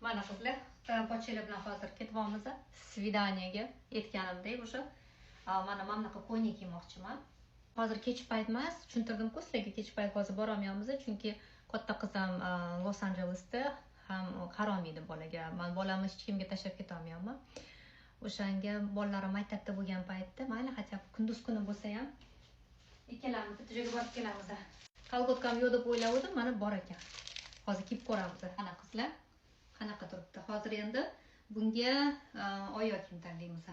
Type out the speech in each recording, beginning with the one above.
Mana qizlar, pochchalar bilan hozir ketyapmiz свидание ga aytganimdek o'sha. Mana bunaqa ko'ylak kiymoqchiman. Hozir kech payt emas, tushuntirdim-ku sizlarga, kech payt hozir borolmayapmiz, chunki katta qizim Los Angelesda ham qarolmaydi bolaga. Men bolamni hech kimga tashlab keta olmayapman. O'shanga bolalarim maktabda bo'lgan paytda, mayli, hatto kunduz kuni bo'lsa ham ikkalamiz bitta joyga borib kelamiz. Kolgotkam yo'q deb o'ylagandim, mana bor ekan. Hozir kiyib ko'ramiz. Mana qizlar, qanaqa turibdi. Hozir endi bunga oyoq kiyim tanlaymiz.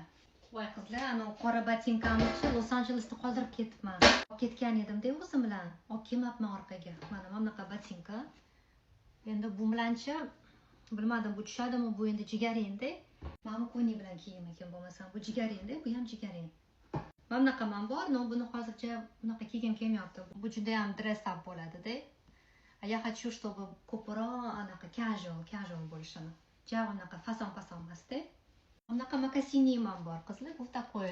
Voy qizlar, ana qora botinkamni Los Angelesda qoldirib ketibman. Olib ketgan edim-da o'zim bilan. Olib kelmabman orqaga. Mana bunaqa botinka. Endi bu bilancha bilmadim, bu tushadimi, bu endi jigaringda. Mana bu ko'ynak bilan kiyim ekan bo'lmasam, bu jigaringda, bu ham jigaring. Mana bunaqa man bor, но buni hozircha bunaqa kiygim kelmayapti. Bu juda ham dress up bo'ladi-da. Я хочу, чтобы ko'proq anaqa casual bo'lishini. Ja unaqa fason-fason emas-da. Bunaqa mokasinim ham bor, qizlar. Bu такой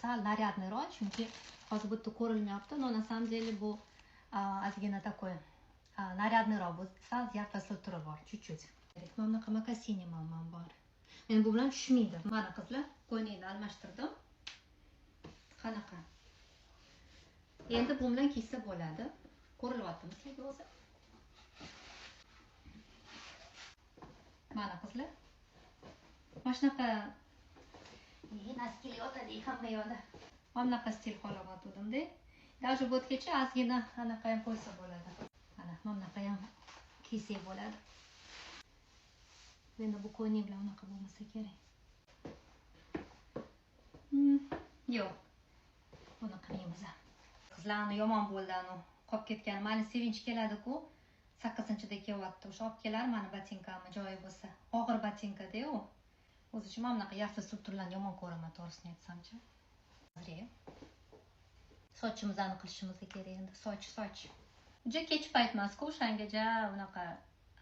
sal нарядный roq, chunki hozir bu yerda ko'rilmayapti, но на самом деле bu ozgina такой нарядный roq, bu sal yarqasi turi bor, чуть-чуть. Mana bunaqa mokasinim ham bor. Endi bu bilan tushmaydi. Mana qizlar, ko'ylakni almashtirdim. Qanaqa? Endi bu bilan kiysa bo'ladi. Ko'rilyaptimi sizlarga o'zi? Mana qizlar. Mana shunaqa naskili yotadi hamma yoqda. Mana bunaqa stil xohlayotgandim-da. Даже bu yergacha ozgina anaqa ham qo'ysa bo'ladi. Mana bunaqa ham kiysak bo'ladi. Endi bu ko'ylak bilan unaqa bo'lmasa kerak. Yo'q. Buni qilmaymiz. Qizlarni yomon bo'ldi, anu qolib ketgan. Mayli, Sevinch keladi-ku. 8-da kelyapti. O'sha olib kelar mani botinkamni joyi bo'lsa. Og'ir botinka-da u. O'zicha mana bunaqa yaxshi strukturlarni yomon ko'raman, to'g'risini aytsamchi. Sochimizni qilishimiz kerak endi. Soch. Juda kech payt emas-ku, o'shanga ja unaqa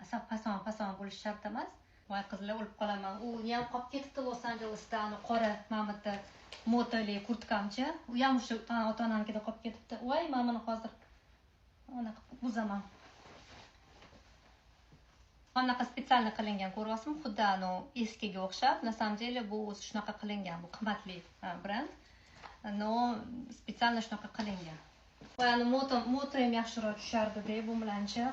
asab fason bo'lish shart emas. Voy qizlar, o'lib qolaman. U ham qolib ketibdi Los Angelesda, anu qora mamata motoli kurtkamcha. U ham o'sha ota-onamnikida qolib ketibdi. Voy, men buni hozir anaqa buzaman. Anaqa специально qilingan, ko'ryapsizmi? Xuddi anu eskiga o'xshab. На самом деле bu o'zi shunaqa qilingan, bu qimmatli brend. Но специально shunaqa qilingan. Voy, anu moto ham yaxshiroq tushardi-da bu bilancha.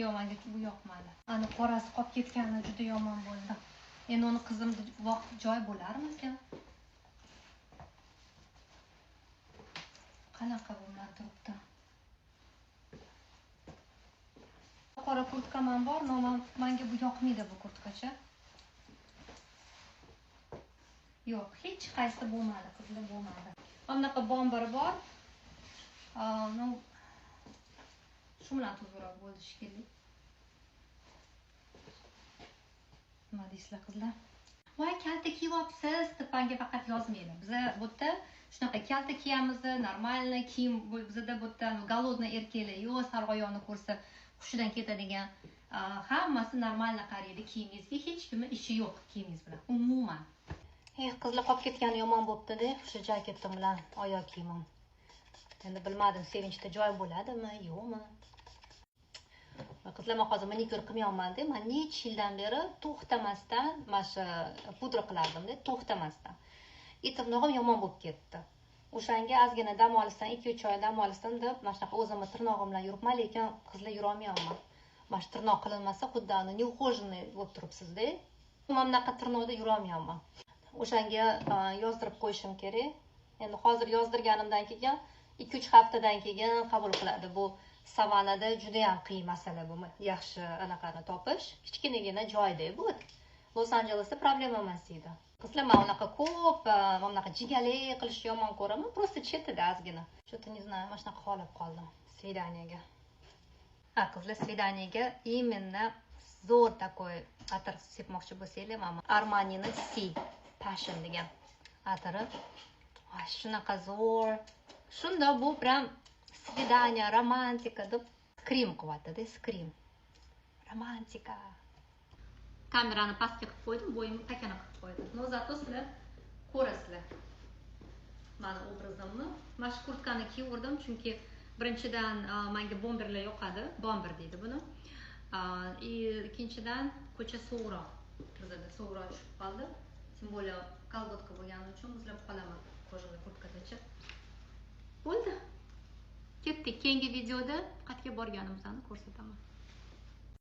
Yo'q, menga bu yoqmadi. Ani qorasi qolib ketgani juda yomon bo'ldi. Endi uni qizimda vaqt joy bo'larmikan? Qanaqa bu bilan turibdi? Qora kurtkam ham bor, но menga bu yoqmaydi bu kurtkacha. Yo'q, hech qaysi bo'lmadi, qizlar, bo'lmadi. Mana bunaqa bomber bor. Ну shu bilan tuzukroq bo'ldi shekilli. Nima deysizlar qizlar? Voy, kalta kiyyapsiz deb menga faqat yozmanglar. Biza bu yerda shunaqa kalta kiyamiz, normalniy kiyim bizada bu yerda голодный erkaklar yo'q, sarg'oyonni ko'rsa hushidan ketadigan, hammasi normalni qaraydi kiyimingizga, hech kimni ishi yo'q kiyimingiz bilan umuman. Qizlar, qolib ketgani yomon bo'pti-da, o'sha jaketim bilan oyoq kiyimim. Endi bilmadim, Sevinchda joy bo'ladimi, yo'qmi? Qizlar, men hozir manikyur qilmayapman-da. Men necha yildan beri to'xtamasdan mana shu pudra qilardim-da, to'xtamasdan. И tirnog'im yomon bo'lib ketdi. O'shanga ozgina dam olsam, 2-3 oy dam olsam deb mana shunaqa o'zimni tirnog'im bilan yuribman, lekin qizlar yurolmayapman. Mana shu tirnoq qilinmasa xuddi ani неухоженный bo'lib turibsiz-da. Mana bunaqa tirnoqda yurolmayapman. O'shanga yozdirib qo'yishim kerak. Endi hozir yozdirganimdan keyin 2-3 haftadan keyin qabul qiladi. Bu Savanada juda ham qiyin masala bu, yaxshi anaqani topish. Kichkinagina joyda bu. Los Angelesda problema emas edi. Qizlar, men unaqa ko'p, mana bunaqa jigalik qilishni yomon ko'raman, просто chetida ozgina. Что-то не знаю, mana shunaqa xohlab qoldim свидание ga. Ha, qizlar, свидание ga именно zo'r такой atir sepmoqchi bo'lsanglar, mana Armani'ni Si Passion degan atiri. Voy, shunaqa zo'r. Shunda bu prям свидание, romantika deb skrim qilyapti-da, skrim. Romantika. Kamerani pastga qilib qo'ydim, bo'yimni pakana qilib qo'ydim. Но зато sizlar ko'rasizlar mani obrazimni. Mana shu kurtkani kiyurdim, chunki birinchidan menga bomberlar yoqadi, bomber deydi buni. И ikkinchidan, ko'cha sovuqroq, bizada sovuqroq tushib qoldi, тем более колготка bo'lgani uchun muzlab qolaman кожаный kurtkadachi. Bo'ldi, ketdik. Keyingi videoda qayerga borganimizni ko'rsataman.